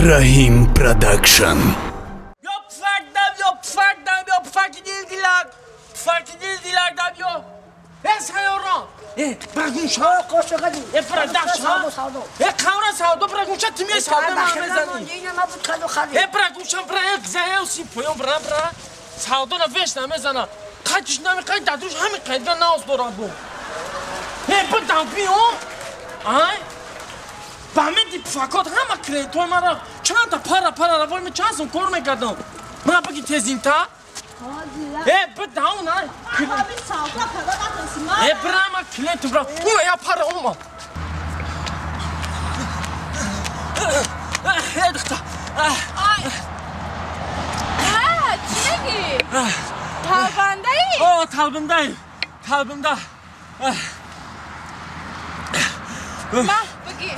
Rahim Production. Бамеди пфакот ҳама клиентҳои маро чанда пара пара равои ме чанд сум кор мекардам. Мана баги тезинта? Э, бидаун ай. Э, бирама клиент бира. Уна я пара ума. Э, духта. Ай. Ҳа, чӣ мегӣ? Талбандаи? О, талбандаи. Талбанда. Ма, баги.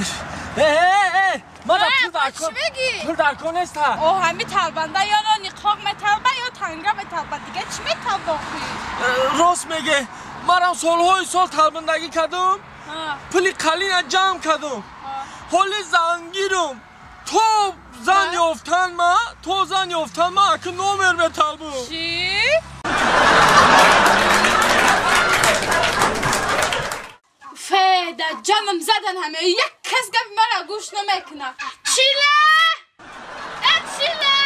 Э, мана пул дар кор. Чӣ мегӣ? Пул дар кор нест ҳа. О, ҳами талбанда ё ниқоб металба ё танга металба. Дига чӣ металба охи? Рост меге. Манам солҳои сол талбандагӣ кардам. Пули қалина ҷамъ кардам. Ҳоли зангирам. То зан ёфтан ма, то зан ёфтан ма аки номер металбум. Чӣ? Феда, ҷанам задан ҳаме. Як кас гапи мара гӯш намекунад. Чила! Э, чила!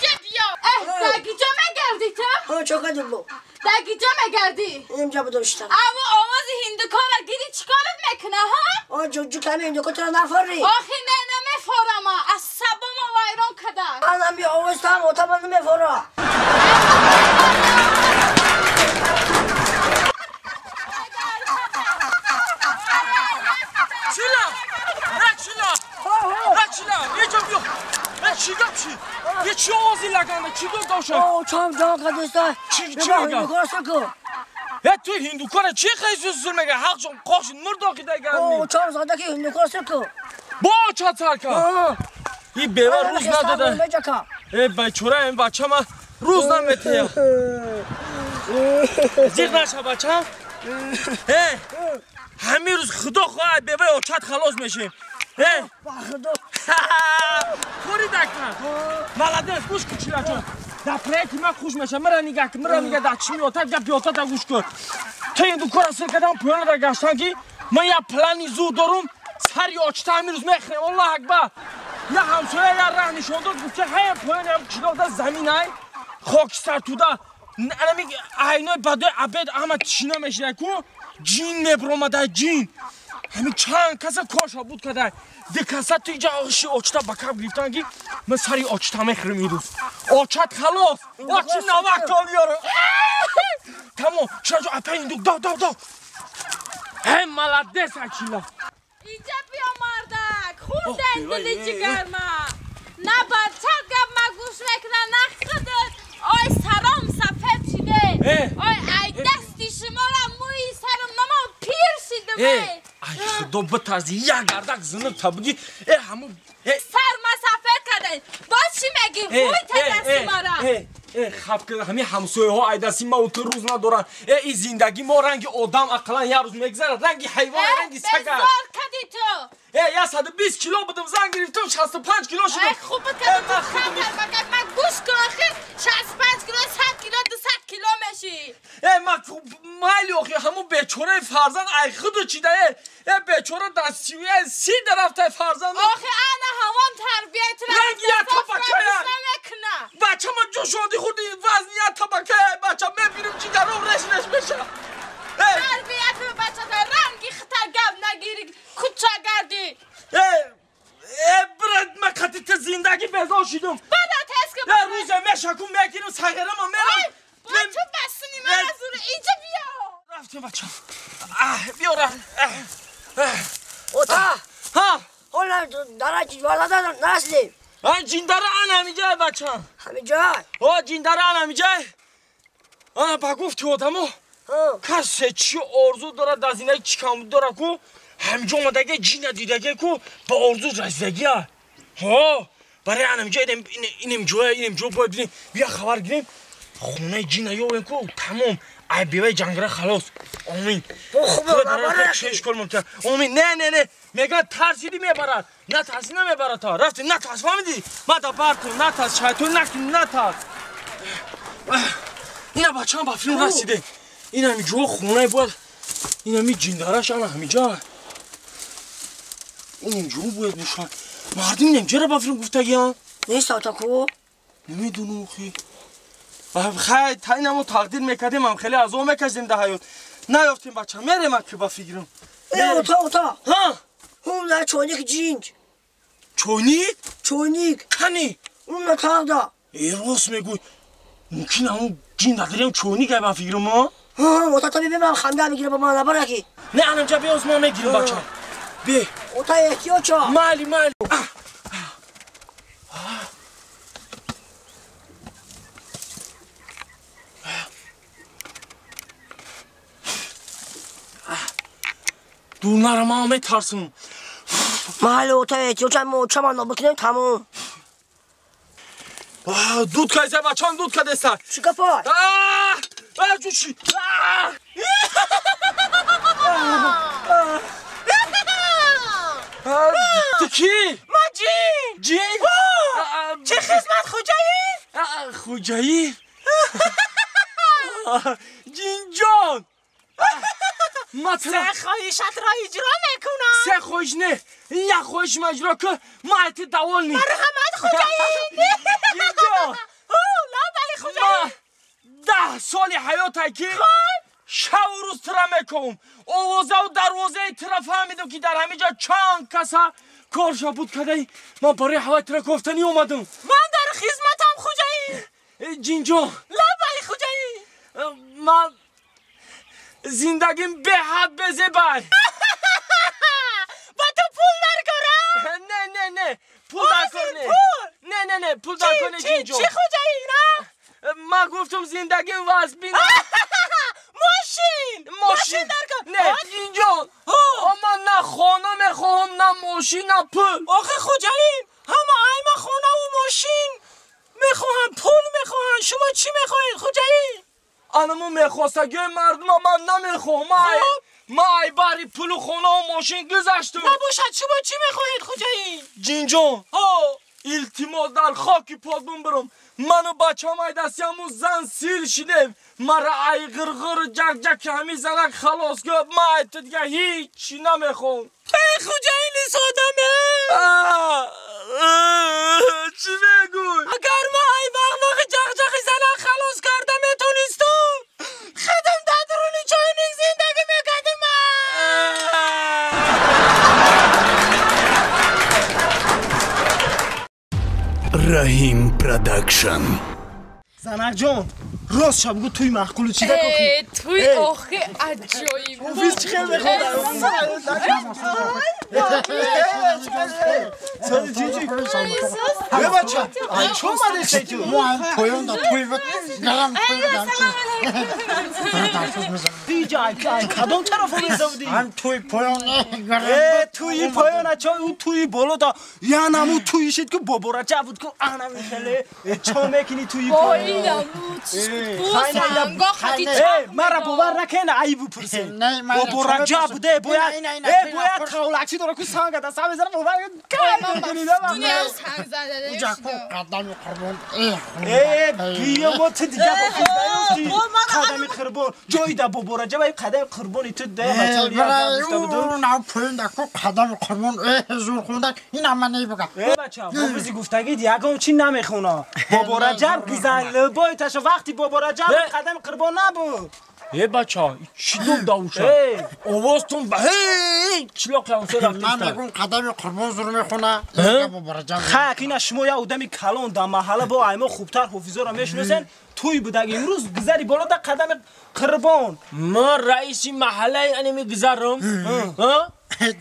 Ҷа биё! Э, дар киҷо мегардӣ ту? Чо кардӣ бо? Дар киҷо мегардӣ? Инҷа будам шитам. Аву овози ҳиндукора гиди чӣ корат мекуна, ҳа? О, ҷуҷу ками ҳиндуко туро нафорӣ? Охи не, намефорама. Асабома вайрон када. Анами овоз там отама намефора. Чӣ овози лаганда? Чӣ гуфт доша? О, чам ҷон кадиста. Чӣ мега? Э, ту ҳиндукора чӣ хел зур мега? Ҳақшон қошин мурдоқида гарми. О, чам зада ки ҳиндукора сирку. Бо ча царка. И бева рӯз надода. Э, бечора ин бачама рӯз наметея. Зиқ наша бачам. Э, ҳамин рӯз худо хоҳад беваи очат халос мешем. Э, худо. Кори дакар. Молодец, гӯш кун чилаҷон. Дар проекти ман хуш мешавам. Мара нигаҳ кун, мара нигаҳ дар чӣ меотад, гап биётад, гӯш кун. То ҳиндукора сир кардам, поёнада гаштам ки ман як плани зуд дорум, сари очта ҳамин рӯз мехӯрем. Аллоҳ акбар. Я ҳамсоя я раҳ нишон дод, гуфт ки ҳая поёни ҳам қишлоқда замин ай, хокистар туда. Анами айнои бадои абед ҳама тишина мешида ку, ҷин мебиромада ҷин. Ҳамин чанд каса корша буд када. Ди каса ту иҷа оши очта ба каб гирифтан ки ман сари очта мехӯрем имрӯз. Очат халос. Очи навак то меёрам. Тамом, шаҷо апа индук дав дав дав. Э, молодец Акила. Инҷа биё мардак, хурден дили ҷигарма. На бачат гап ма гӯш мекуна, на худат. Ой саром сафед шиде. Ой ай дасти шуморо мӯи сарам нама пир шидам. Ай худо битарзи, як гардак зиниб та буги. Э, ҳаму сарма сафед карден. Боз чӣ мегӣ? Ҳуй та дасти мара. Э, хаф ки ҳамин ҳамсояҳо ай дасти ма ту рӯз надоранд. Э, ин зиндагӣ мо ранги одам ақаллан як рӯз мегзарад, ранги ҳайвон, ранги сага. Безор кардӣ ту. Э, 120 кило будам, зан гирифтам, 65 кило шудам. Э, хуб буд кардӣ ту хам кард. Ман гӯш кун охи, 65 кило, 100 кило, 200 кило мешӣ. Э, ман майли охи, ҳамун бечораи фарзанд ай худу чида. Э, э, бечора дар 30 дарафтай фарзанд. Охи ана ҳамон тарбияи туро ранги як табакая. Бачама ҷӯшоди худи вазни як табакая. Бача мебинам ҷигаром реш реш меша. Тарбияти бачата ранги хита гап нагири, куча гардӣ. Э, э, брат, ман қати ту зиндагӣ безор шидам. Бада тез ки. Э, рӯзе мешакум мегирам, сағирама мерам. Бо ту басуни ман аз ура инҷа биё. Рафтем бача. Биё рафт. Ота. Ҳа. Ҳола дара ҷинварада нарасидем. Ан ҷиндара ан ҳамиҷай бача. Ҳамиҷай? О, ҷиндара ан ҳамиҷай. Ана ба гуфти одамо. Касе чӣ орзу дорад дар зиндагӣ, чӣ камбуд дорад ку, ҳамиҷо омадаге ҷина дидаге ку, ба орзу расидагия. Ҳо, барои ан ҳамиҷа инем ҷоя, инем ҷо бояд бинем, бия хабар гирем. Хонаи ҷина ёвем ку, тамом. Ай беваи ҷангара халос. Омин. Шеш кол мумкин. Омин. Не, не, не. Мегӯяд тарсиди мебарад. Натарси намебарад та. Рафти натарс, фаҳмидӣ? Ма да бар кун, натарс, шайтон накун, натарс. Ина бачаам ба филм расиде. Ин ҳами ҷо хонаи бояд. Ин ҳами ҷиндараш ана ҳамиҷа. Ин ҷо бояд бошад. Мардум инам чера ба филм гуфтагиан? Нест ота ку? Намедонам хи. Хай, та инамо тақдир мекардем, ам хеле азоб мекашидем дар ҳаёт. Наёфтем бача, мерем ки ба фикрам. Э, ота, ота. Ҳа? Ҳун чойник ҷинҷ. Чойник? Чойник. Кани? Уна тағда. Э, рост мегӯй. Мумкин ҳамун ҷин дадирем чойник ай ба фикрам, а? Ҳа, ота та бибинам ханда мегира ба ман набараки. Не, анамҷа биёз ман мегирам бача. Бе. Ота эҳтиёт шо. Майли, майли. Дур нара, ман метарсам. Майли, ота эҳтиёт шо, мо чаман нобикунем тамом. Дуд кайса бачам, дуд кадеса. Чӣ гапа? А, чӣ? Ту кӣ? Ма ҷин. Ҷин? Чӣ хизмат хоҷаӣ? Хоҷаӣ? Ҷинҷон! Се хоҳишатро иҷро мекунам. Се хоҳиш не, як хоҳиш ма иҷро кун, ма айти даволни. Марҳамат хоҷаӣ. Ҷинҷон! Лабали хоҷаӣ. 10 соли ҳаётай ки шаву рӯз тира мекунам. Овозаву дарвозаи тира фаҳмидам ки дар ҳамин ҷо чанд каса корша буд кадаи. Ман барои ҳаваи тира кофтанӣ омадам. Ман дар хизматам хоҷаӣ. Ҷинҷон. Лабали хоҷаӣ. Ман зиндагим беҳад безебай. Ба ту пул даркора? Не, не, не, пул даркор не. Не, не, не, пул даркор не, ҷинҷон. Чӣ хоҷаӣ, на? Ман гуфтам зиндагим вазбин. Мошин! Мошин даркор. Не, ҷинҷон. Ман на хона мехоҳам, на мошин, на пул. Охи хоҷаин, ҳама айма хонаву мошин мехоҳанд, пул мехоҳанд. Шумо чӣ мехоҳед, хоҷаин? Анаму мехостагиҳои мардума ман намехоҳам. Ман ай баҳри пулу хонаву мошин гузаштам. Набошад, шумо чӣ мехоҳед, хоҷаин? Ҷинҷон, илтимос дар хоки подбун бирам. Ману бачам ай дастиаму зан сил шидем. Мара ай ғирғиру ҷакҷаки ҳамин занак халос кун. Ман ай ту дига ҳеҷ намехоҳам. Эй хоҷаини содаме! Чӣ мегӯй? Агар ман ай вағвағи ҷақҷақи занак халос карда метонистум, худам дар дуруни чойник зиндагӣ мекардим. Раҳим Продакшн. Занакҷон, рост ша бугу туй маъқулу чӣ дакохи? Туй охи аҷоиб. Офис чӣ хел мехоҳад? Сози чӣ? Э бача, ай чӣ омадесай ту? Мо ам поён да туй гарам туй дам. Ту ай кадом тараф омеда будӣ? Ам туй поён гарам. Э туи поён чо ӯ туи боло да янаму туи шид ку бобораҷа буд ку анами хеле чо мекунӣ туи поён? Мара бовар накена ай бупурсен. Бобораҷа буде бояд э бояд тавлакчӣ дора ку санга да сам мезара бовар кай мекунӣ да Уҷа ку қадами қурбон. Э биё мо ту дига бо қадами қурбон ҷои да бобораҷа ва қадами қурбони ту да бача на поён да ку қадами қурбон э зур хунда ина ман небуга. Э бача ҳофизи гуфтагид ягон чӣ намехона. Бобораҷаб гизан либои таша вақти бобораҷаб қадами қурбон набуд. Э бача, чӣ дум давуша? Овозтон ба чилоқи ҳамсо рафтиста. Ман мегум қадами қурбон зур мехона. Хак ина шумо як одами калон дар маҳалла бо аймо хубтар ҳофизоро мешиносен. Туй будаг имрӯз гузари боло да қадами қурбон. Ман раиси маҳаллаи анеми гузарам.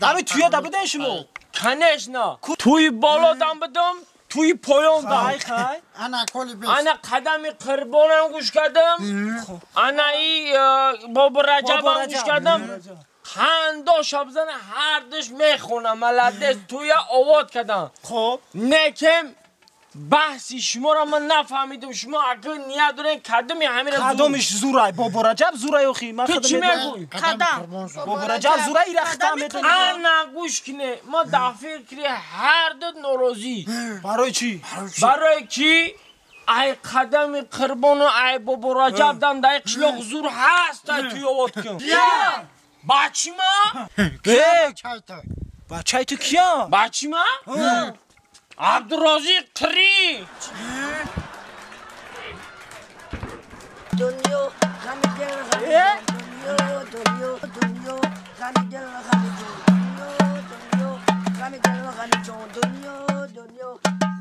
Ами туя да буден шумо? Конечно. Туи боло дам будам, туи поён дам. Хай хай. Ана коли бес. Ана қадами қурбонам гӯш кардам. Ана и бобораҷабам гӯш кардам. Хандо шабзана ҳардуш мехонам. Молодец, туя овод кардам. Хоб. Некем Баҳси шуморо ман нафаҳмидам. Шумо агар ният дорен кадоми ҳамира зур? Кадомиш зурай? Бобо Раҷаб зурай охи. Ман Ту чӣ мегӯй? Қадам. Бобо Раҷаб зурай, ира хитам метонӣ. Ана гӯш кине, мо дар фикри ҳар ду норозӣ. Барои чӣ? Барои ки ай қадами Қурбону ай Бобо Раҷаб дам дар қишлоқ зур ҳаст, ай ту ёвод кун. Бачи ма? Бачаи ту кия? Бачи ма? Абдурозиқ Қирӣ. Дунё ғами дил ғами дунё дунё дунё ғами дил ғами ҷон дунё дунё ғами дил ғами ҷон дунё дунё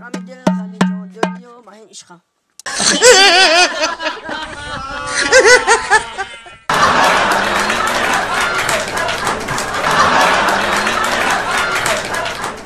ғами дил ғами ҷон дунё маҳин ишқам.